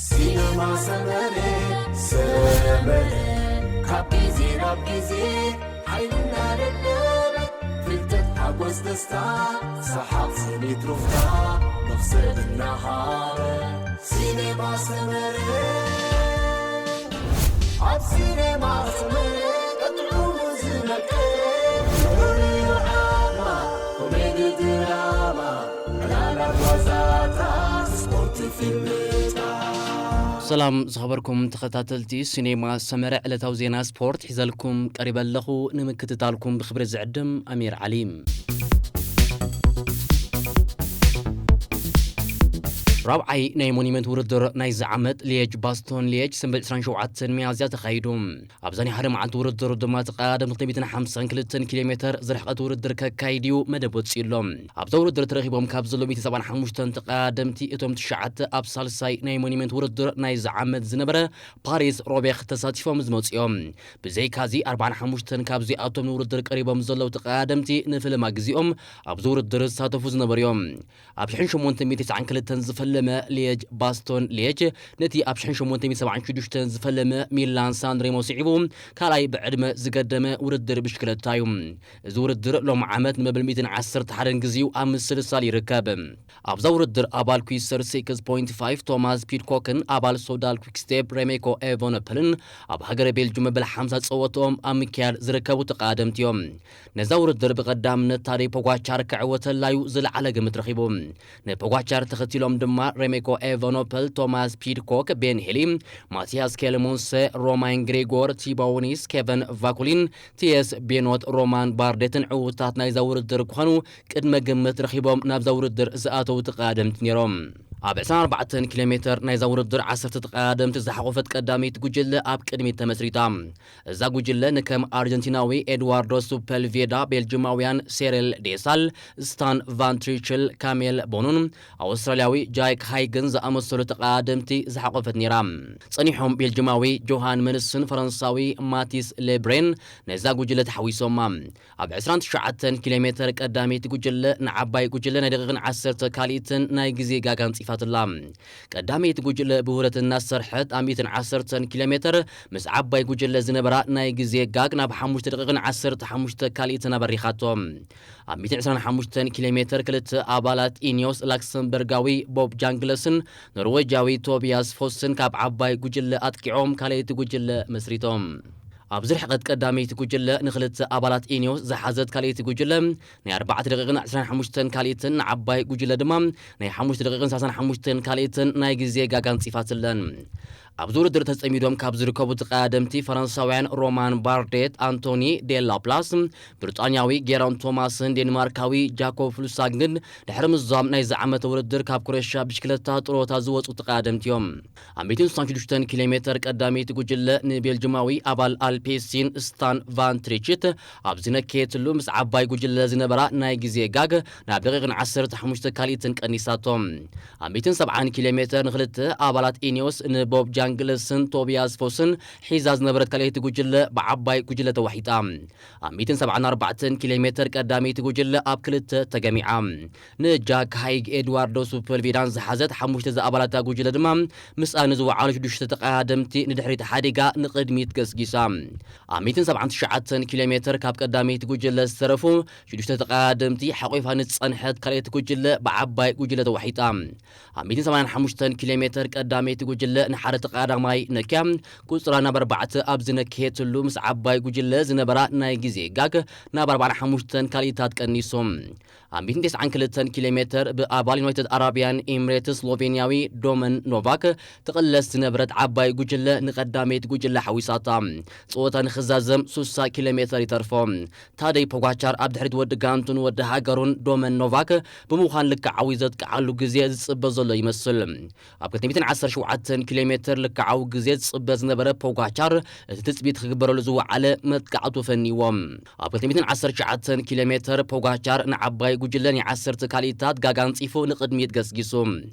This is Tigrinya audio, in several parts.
ሲነማ ሰመረ፣ ሰመረ፣ ካብ ግዜ ናብ ግዜ ሓይልና ደደበ፣ ፍልጠት፣ ሓጎስ፣ ደስታ፣ ሰሓቕ፣ ስኒት፣ ሩፍታ፣ መኽሰብ እናሃረ። ሲነማ ሰመረ፣ ኣብ ሲነማ ሰመረ፣ ቀጥዑ ዝመቀረ፣ ርኡይ ዓማ፣ ኮሜዲ፣ ድራማ፣ ዕላላት፣ ዋዛታት፣ ስፖርት፣ ፊልምታት። ሰላም ዝኸበርኩም ተኸታተልቲ ሲኔማ ሰመረ፣ ዕለታዊ ዜና ስፖርት ሒዘልኩም ቀሪበ ኣለኹ። ንምክትታልኩም ብኽብሪ ዝዕድም ኣሚር ዓሊ። ራብዓይ ናይ ሞኒመንት ውድድር ናይዚ ዓመት ሊየጅ ባስቶን ሊየጅ ሰንበት ዕስራን ሸውዓተን ሚያዝያ ተኻይዱ። ኣብዛ ናይ ሓደ መዓልቲ ውድድር ድማ ተቐዳደምቲ ክልተ ሚእትን ሓምሳን ክልተን ኪሎ ሜተር ዝርሕቐት ውድድር ከካይድ እዩ መደብ ወፂኡ ኣሎ። ኣብዛ ውድድር ተረኺቦም ካብ ዘለዉ ሚእትን ሰብዓን ሓሙሽተን ተቐዳደምቲ እቶም ትሽዓተ ኣብ ሳልሳይ ናይ ሞኒመንት ውድድር ናይዚ ዓመት ዝነበረ ፓሪስ ሮቤኽ ተሳቲፎም ዝመፁ እዮም። ብዘይካዚ ኣርባዓን ሓሙሽተን ካብዚኣቶም ንውድድር ቀሪቦም ዘለዉ ተቐዳደምቲ ንፍልማ ግዜኦም ኣብዚ ውድድር ዝሳተፉ ዝነበሩ እዮም። ኣብ ሽሕን ሸሞንተ ሚእትን ተስዓን ክልተን ዝፈለመ ሊየጅ ባስቶን ሊየጅ ነቲ ኣብ ሽሕን ሸሞንተ ሚእትን ሰብዓን ሽዱሽተን ዝፈለመ ሚላን ሳንሬሞ ስዒቡ ካልኣይ ብዕድመ ዝገደመ ውድድር ብሽክለታ እዩ። እዚ ውድድር ሎም ዓመት ንመበል ሚእትን ዓሰርተ ሓደን ግዜኡ ኣብ ምስልሳል ይርከብ። ኣብዛ ውድድር ኣባል ኩይሰር ሲክስ ፖይንት ፋይቭ ቶማስ ፒድኮክን ኣባል ሶዳል ኩክስቴፕ ሬሜኮ ኤቨኖፐልን ኣብ ሃገረ ቤልጅም መበል ሓምሳ ጸወትኦም ኣብ ምክያድ ዝርከቡ ተቐዳደምቲ እዮም። ነዛ ውድድር ብቐዳምነት ታደይ ፖጓቻር ክዕወተላዩ ዝለዓለ ግምት ረኺቡ። ንፖጓቻር ተኸቲሎም ድማ ሬሜኮ ኤቨኖፐል፣ ቶማስ ፒድኮክ፣ ቤን ሄሊ፣ ማቲያስ ኬልሞንሰ፣ ሮማን ግሬጎር፣ ቲቦ ኒስ፣ ኬቨን ቫኩሊን፣ ቲኤስ ቤኖት፣ ሮማን ባርዴትን ዕዉታት ናይዛ ውድድር ክኾኑ ቅድመ ግምት ረኺቦም ናብዛ ውድድር ዝኣተዉ ተቐዳደምቲ ነይሮም። ኣብ ዕስራን ኣርባዕተን ኪሎ ሜተር ናይዛ ውድድር ዓሰርተ ተቐዳደምቲ ዝሓቖፈት ቀዳመይቲ ጉጅለ ኣብ ቅድሚት ተመስሪታ። እዛ ጉጅለ ንከም ኣርጀንቲናዊ ኤድዋርዶ ሱፐልቬዳ፣ ቤልጅማውያን ሴሬል ዴሳል፣ ስታን ቫን ትሪችል፣ ካሜል ቦኑን ኣውስትራልያዊ ጃይክ ሃይግን ዝኣመሰሉ ተቐዳደምቲ ዝሓቖፈት ነይራ። ጸኒሖም ቤልጅማዊ ጆሃን መንስን ፈረንሳዊ ማቲስ ሌብሬን ነዛ ጉጅለ ተሓዊሶማ። ኣብ ዕስራን ትሽዓተን ኪሎ ሜተር ቀዳመይቲ ጉጅለ ንዓባይ ጉጅለ ናይ ደቂቕን ዓሰርተ ካልኢትን ናይ ግዜ ጋግ ኣንጺፋትላ። ቀዳመይቲ ጉጅለ ብህብረት እናሰርሐት ኣብ ሚእትን ዓሰርተን ኪሎ ሜተር ምስ ዓባይ ጉጅለ ዝነበራ ናይ ግዜ ጋግ ናብ ሓሙሽተ ደቂቕን ዓሰርተ ሓሙሽተ ካልኢትን ኣበሪኻቶ። ኣብ ሚእትን ዕስራን ሓሙሽተን ኪሎ ሜተር ክልተ ኣባላት ኢኒዮስ ላክሰምበርጋዊ ቦብ ጃንግለስን ኖርዌጃዊ ቶቢያስ ፎስን ካብ ዓባይ ጉጅለ ኣጥቂዖም ካልኣይቲ ጉጅለ መስሪቶም። ኣብዚ ርሕቐት ቀዳመይቲ ጉጅለ ንኽልተ ኣባላት ኢኒዮስ ዝሓዘት ካልኣይቲ ጉጅለ ናይ ኣርባዕተ ደቂቕን ዕስራን ሓሙሽተን ካልኢትን ንዓባይ ጉጅለ ድማ ናይ ሓሙሽተ ደቂቕን ሰላሳን ሓሙሽተን ካልኢትን ናይ ግዜ ጋግ ኣንጺፋትለን። ኣብዚ ውድድር ተጸሚዶም ካብ ዝርከቡ ተቐዳደምቲ ፈረንሳውያን ሮማን ባርዴት፣ ኣንቶኒ ዴላፕላስ፣ ብሪጣንያዊ ጌራን ቶማስን ዴንማርካዊ ጃኮብ ፍሉሳንግን ድሕሪ ምዛም ናይዚ ዓመተ ውድድር ካብ ክሮኤሽያ ብሽክለታ ጥሮታ ዝወጹ ተቐዳደምቲ እዮም። ኣብ ሚእትን ስሳን ሽዱሽተን ኪሎ ሜተር ቀዳመይቲ ጉጅለ ንቤልጅማዊ ኣባል ኣልፔሲን ስታን ቫን ትሪችት ኣብ ዝነከየትሉ ምስ ዓባይ ጉጅለ ዝነበራ ናይ ግዜ ጋግ ናብ ደቂቕን ዓሰርተ ሓሙሽተ ካልኢትን ቀኒሳቶ። ኣብ ሚእትን ሰብዓን ኪሎ ሜተር ንኽልተ ኣባላት ኢኒዮስ ንቦብ ጃንግለስን ቶቢያስ ፎስን ሒዛ ዝነበረት ካልኣይቲ ጉጅለ ብዓባይ ጉጅለ ተዋሒጣ። ኣብ ሚእትን ሰብዓን ኣርባዕተን ኪሎ ሜተር ቀዳመይቲ ጉጅለ ኣብ ክልተ ተገሚዓ። ንጃክ ሃይግ ኤድዋርዶ ሱፐልቬዳን ዝሓዘት ሓሙሽተ ዝኣባላታ ጉጅለ ድማ ምስኣ ንዝወዓሉ ሽዱሽተ ተቐዳደምቲ ንድሕሪት ሓዲጋ ንቕድሚት ገስጊሳ። ኣብ ሚእትን ሰብዓን ትሽዓተን ኪሎ ሜተር ካብ ቀዳመይቲ ጉጅለ ዝተረፉ ሽዱሽተ ተቐዳደምቲ ሓቑፋ ንዝጸንሐት ካልኣይቲ ጉጅለ ብዓባይ ጉጅለ ተዋሒጣ። ኣብ ሚእትን ሰማንያን ሓሙሽተን ኪሎ ሜተር ቀዳመይቲ ጉጅለ ንሓደ ተቐዳዳማይ ነኪያ ቁጽራ ናብ ኣርባዕተ ኣብ ዝነክየትሉ ምስ ዓባይ ጉጅለ ዝነበራ ናይ ግዜ ጋግ ናብ ኣርባዓን ሓሙሽተን ካልኢታት ቀኒሱ። ኣብ ሚእትን ተስዓን ክልተን ኪሎ ሜተር ብኣባል ዩናይትድ ኣራብያን ኤምሬትስ ስሎቬንያዊ ዶመን ኖቫክ ትቕለስ ዝነበረት ዓባይ ጉጅለ ንቐዳመይቲ ጉጅለ ሓዊሳታ። ጸወታ ንኽዛዘም ሱሳ ኪሎ ሜተር ይተርፎ። ታደይ ፖጋቻር ኣብ ድሕሪት ወዲ ጋንቱን ወዲ ሃገሩን ዶመን ኖቫክ ብምዃን ልክዓዊ ዘጥቅዓሉ ግዜ ዝጽበ ዘሎ ይመስል። ኣብ ክልተ ሚእትን ዓሰርተ ሸውዓተን ኪሎ ሜተር ልክዓዊ ግዜ ዝጽበ ዝነበረ ፖጋቻር፣ እቲ ትጽቢት ክግበረሉ ዝወዓለ መጥቃዕቱ ፈንይዎ። ኣብ ክልተ ሚእትን ዓሰርተ ትሽዓተን ኪሎ ሜተር ፖጋቻር ንዓባይ ጉጅለ ናይ ዓሰርተ ካልኢታት ጋጋ ኣንጺፉ ንቕድሚት ገስጊሱ።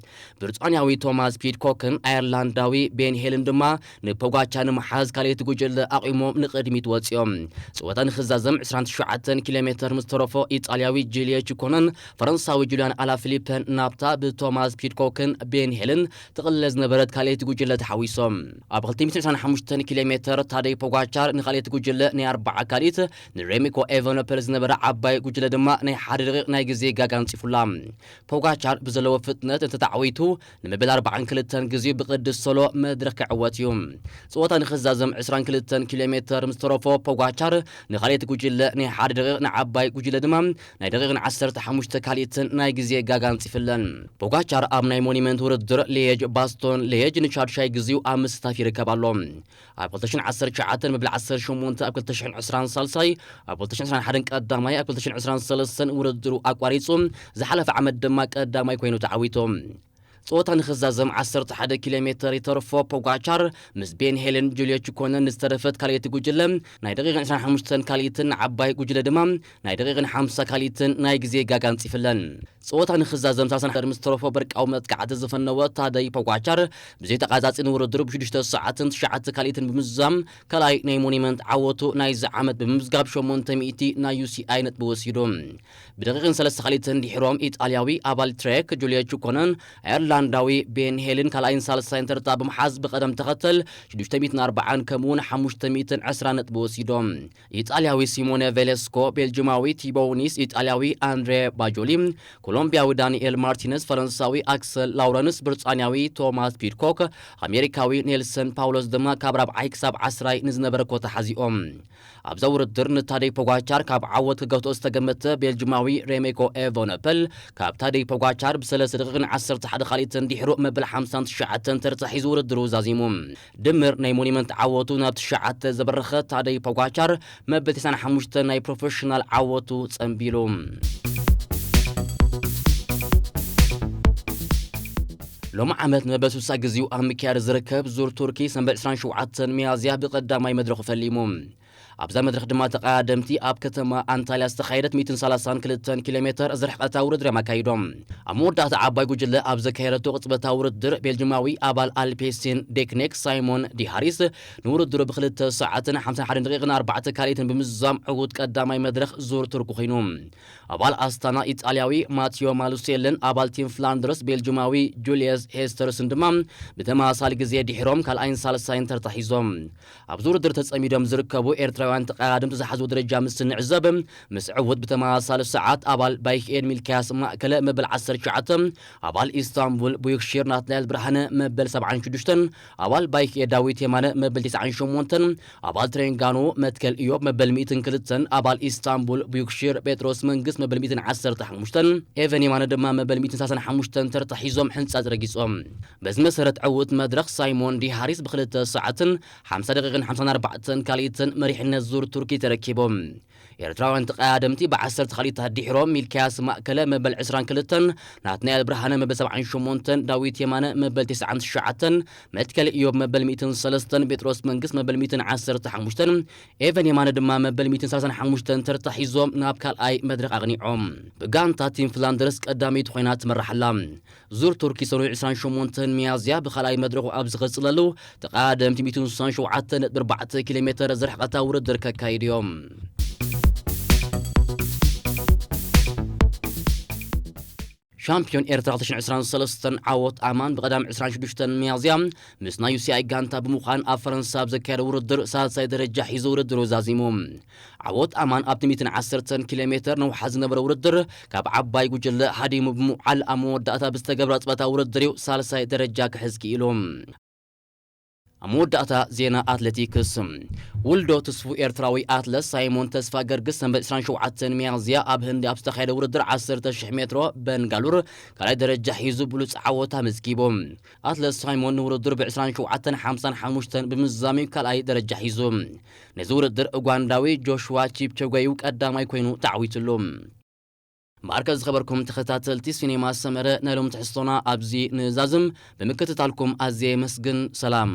ብሪጣንያዊ ቶማስ ፒድኮክን ኣየርላንዳዊ ቤን ሄልን ድማ ንፖጋቻር ንምሓዝ ካልኢት ጉጅለ ኣቑሞም ንቕድሚት ወጺኦም። ጸወታ ንኽዛዘም ዕስራን ትሽዓተን ኪሎ ሜተር ምስ ተረፎ፣ ኢጣልያዊ ጁልዮ ቺኮነን ፈረንሳዊ ጁልያን ኣላፊሊፐን ናብታ ብቶማስ ፒድኮክን ቤን ሄልን ትቕለል ዝነበረት ካልኢት ጉጅለ ተሓዊሶም። ኣብ ክልተ ሚእትን ዕስራን ሓሙሽተን ኪሎ ሜተር ታደይ ፖጋቻር ንኻልኢት ጉጅለ ናይ ኣርባዓ ካልኢት፣ ንሬሚኮ ኤቨኖፐል ዝነበረ ዓባይ ጉጅለ ድማ ናይ ሓደ ደቂቕ ናይ ግዜ ጋጋ ኣንጺፉላ። ፖጋቻር ብዘለዎ ፍጥነት እንተተዓዊቱ፣ ንመበል ኣርባዓን ክልተን ግዜኡ ብቅድስ ሶሎ መድረኽ ክዕወት እዩ። ጸወታ ንኽዛዘም ዕስራን ክልተን ኪሎ ሜተር ምስ ተረፎ፣ ፖጋቻር ንኻልኢት ጉጅለ ናይ ሓደ ደቂቕ፣ ንዓባይ ጉጅለ ድማ ናይ ደቂቕን ዓሰርተ ሓሙሽተ ካልኢትን ናይ ግዜ ጋጋ ኣንጺፍለን። ፖጋቻር ኣብ ናይ ሞኒመንት ውድድር ሊየጅ ባስቶን ሊየጅ ንሻድሻይ ግዜኡ ኣብ ምስታፍ ይርከብ ኣሎ። ኣብ ክልተ ሽሕን ዓሰርተ ትሽዓተን መበል ዓሰርተ ሸሞንተ፣ ኣብ ክልተ ሽሕን ዕስራን ሳልሳይ፣ ኣብ ክልተ ሽሕን ዕስራን ሓደን ቀዳማይ፣ ኣብ ክልተ ሽሕን ዕስራን ሰለስተን ውድድሩ ኣቋሪጹ፣ ዝሓለፈ ዓመት ድማ ቀዳማይ ኮይኑ ተዓዊቱ። ጸወታ ንኽዛዘም ዓሰርተ ሓደ ኪሎ ሜተር ይተርፎ፣ ፖጋቻር ምስ ቤን ሄልን ጁልዮ ቺኮነን ንዝተረፈት ካልኣይቲ ጉጅለ ናይ ደቂቕን ዕስራን ሓሙሽተን ካልኢትን፣ ንዓባይ ጉጅለ ድማ ናይ ደቂቕን ሓምሳ ካልኢትን ናይ ግዜ ጋጋ ኣንጺፍለን። ጸወታ ንኽዛዘም ሰላሳን ሓደ ምስ ተረፎ በርቃዊ መጥቃዕቲ ዝፈነወ ታደይ ፖጋቻር፣ ብዘይ ተቓጻጺ ንውድድሩ ብሽዱሽተ ሰዓትን ትሽዓተ ካልኢትን ብምዝዛም፣ ካልኣይ ናይ ሞኒመንት ዓወቱ ናይዚ ዓመት ብምምዝጋብ፣ ሸሞንተ ሚእቲ ናይ ዩ ሲ ኣይ ነጥቢ ወሲዱ። ብደቂቕን ሰለስተ ካልኢትን ድሒሮም፣ ኢጣልያዊ ኣባል ትሬክ ጁልዮ ቺኮነን ኣየርላንዳዊ ቤን ሄልን ካልኣይን ሳልሳይን ተርታ ብምሓዝ፣ ብቐደም ተኸተል ሽዱሽተ ሚእትን ኣርባዓን ከምኡውን ሓሙሽተ ሚእትን ዕስራ ነጥቢ ወሲዶም። ኢጣልያዊ ሲሞነ ቬሌስኮ፣ ቤልጂማዊ ቲቦ ኒስ፣ ኢጣልያዊ ኣንድሬ ባጆሊ፣ ኮሎምቢያዊ ዳንኤል ማርቲነዝ፣ ፈረንሳዊ ኣክሰል ላውረንስ፣ ብሪጣንያዊ ቶማስ ፒድኮክ፣ ኣሜሪካዊ ኔልሰን ፓውሎስ ድማ ካብ ራብዓይ ክሳብ ዓስራይ ንዝነበረ ኮታ ሓዚኦም። ኣብዛ ውድድር ንታደይ ፖጋቻር ካብ ዓወት ክገትኦ ዝተገመተ ቤልጂማዊ ሬሜኮ ኤቨነፐል፣ ካብ ታደይ ፖጋቻር ብሰለስተ ደቂቕን ዓሰርተ ሓደ ካልኢትን ድሕሩ መበል ሓምሳን ትሽዓተን ተርታ ሒዙ ውድድሩ ዛዚሙ። ድምር ናይ ሞኒመንት ዓወቱ ናብ ትሽዓተ ዘበረኸ ታደይ ፖጋቻር፣ መበል ተስዓን ሓሙሽተን ናይ ፕሮፌሽናል ዓወቱ ጸንቢሉ። ሎሚ ዓመት ንመበል ሱሳ ግዜኡ ኣብ ምክያድ ዝርከብ ዙር ቱርኪ፣ ሰንበት ዕስራን ሸውዓተን ሚያዝያ ብቐዳማይ መድረኹ ፈሊሙ። ኣብዛ መድረኽ ድማ ተቐዳደምቲ ኣብ ከተማ ኣንታልያ ዝተኻየደት ሚእትን ሰላሳን ክልተን ኪሎ ሜተር ዝርሕቐታ ውድድር እዮም ኣካይዶም። ኣብ መወዳእታ ዓባይ ጉጅለ ኣብ ዘካየደቶ ቅጽበታዊ ውድድር፣ ቤልጅማዊ ኣባል ኣልፔሲን ዴክኔክ ሳይሞን ዲ ሃሪስ ንውድድሩ ብክልተ ሰዓትን ሓምሳን ሓደን ደቂቕን ኣርባዕተ ካልኢትን ብምዝዛም ዕዉት ቀዳማይ መድረኽ ዙር ቱርኩ ኮይኑ። ኣባል ኣስታና ኢጣልያዊ ማቲዮ ማሉሴልን ኣባል ቲም ፍላንደርስ ቤልጅማዊ ጁልየስ ሄስተርስን ድማ ብተመሳሳሊ ግዜ ድሒሮም ካልኣይን ሳልሳይን ተርታ ሒዞም። ኣብዚ ውድድር ተጸሚዶም ዝርከቡ ኤርትራውያን ተቐዳደምቲ ዝሓዝዎ ደረጃ ምስ እንዕዘብ፣ ምስ ዕዉት ብተመሳሳሊ ሰዓት ኣባል ባይክኤድ ሚልክያስ ማእከለ መበል ዓሰርተ ትሽዓተ፣ ኣባል ኢስታንቡል ቡዩክሺር ናትናኤል ብርሃነ መበል ሰብዓን ሽዱሽተን፣ ኣባል ባይክኤድ ዳዊት የማነ መበል ተስዓን ሸሞንተን፣ ኣባል ትሬንጋኖ መትከል ኢዮብ መበል ሚእትን ክልተን፣ ኣባል ኢስታንቡል ቡዩክሺር ጴጥሮስ መንግስት መበል ሚእትን ዓሰርተ ሓሙሽተን፣ ኤቨን የማነ ድማ መበል ሚእትን ሰላሳን ሓሙሽተን ተርታ ሒዞም ሕንጻጽ ረጊጾም። በዚ መሰረት ዕዉት መድረኽ ሳይሞን ዲ ሃሪስ ብክልተ ሰዓትን ሓምሳ ደቂቕን ሓምሳን ኣርባዕተን ካልኢትን መሪሕነት ዙር ቱርኪ ተረኪቦም። ኤርትራውያን ተቐዳደምቲ ብዓሰርተ ካልኢታት ድሒሮም፣ ሚልክያስ ማእከለ መበል ዕስራን ክልተን፣ ናትናኤል ብርሃነ መበል ሰብዓን ሸሞንተን፣ ዳዊት የማነ መበል ተስዓን ትሽዓተን፣ መትከል ኢዮብ መበል ሚእትን ሰለስተን፣ ጴጥሮስ መንግስት መበል ሚእትን ዓሰርተ ሓሙሽተን፣ ኤቨን የማነ ድማ መበል ሚእትን ሰላሳን ሓሙሽተን ተርታ ሒዞም ናብ ካልኣይ መድረኽ ኣቕኒዖም። ብጋንታ ቲም ፍላንደርስ ቀዳመይቲ ኮይና ትመርሕ ኣላ። ዙር ቱርኪ ሰኑይ ዕስራን ሸሞንተን ሚያዝያ ብኻልኣይ መድረኹ ኣብ ዝቕጽለሉ፣ ተቐዳደምቲ ሚእትን ስሳን ሸውዓተን ነጥቢ ኣርባዕተ ኪሎ ሜተር ዝርሕቐታ ውድድር ከካይዱ እዮም። ሻምፒዮን ኤርትራ ክልተ ሽሕን ዕስራን ሰለስተን ዓወት ኣማን ብቐዳም ዕስራን ሽዱሽተን ሚያዝያ ምስ ናይ ዩ ሲ ኣይ ጋንታ ብምዃን ኣብ ፈረንሳ ኣብ ዘካየደ ውድድር ሳልሳይ ደረጃ ሒዙ ውድድሩ ዛዚሙ። ዓወት ኣማን ኣብቲ ሚእትን ዓሰርተን ኪሎ ሜተር ነውሓት ዝነበረ ውድድር ካብ ዓባይ ጉጅለ ሃዲሙ ብምውዓል ኣብ መወዳእታ ብዝተገብረ ኣጽባታ ውድድር እዩ ሳልሳይ ደረጃ ክሕዝ ክኢሉ። ኣብ መወዳእታ ዜና ኣትሌቲክስ። ውልዶ ትስፉ ኤርትራዊ ኣትለት ሳይሞን ተስፋ ገርግስ ሰንበት ዕስራን ሸውዓተን ሚያዝያ ኣብ ህንዲ ኣብ ዝተኻየደ ውድድር ዓሰርተ ሽሕ ሜትሮ በንጋሉር ካልኣይ ደረጃ ሒዙ ብሉጽ ዓወት ኣመዝጊቡ። ኣትለት ሳይሞን ንውድድር ብ ዕስራን ሸውዓተን ሓምሳን ሓሙሽተን ብምዝዛም እዩ ካልኣይ ደረጃ ሒዙ። ነዚ ውድድር ኡጋንዳዊ ጆሽዋ ቺፕቸጎ እዩ ቀዳማይ ኮይኑ ተዓዊትሉ። ማርከ ዝኸበርኩም ተኸታተልቲ ሲኔማ ሰመረ፣ ናይ ሎም ትሕዝቶና ኣብዚ ንዛዝም። ብምክትታልኩም ኣዝየ የመስግን። ሰላም።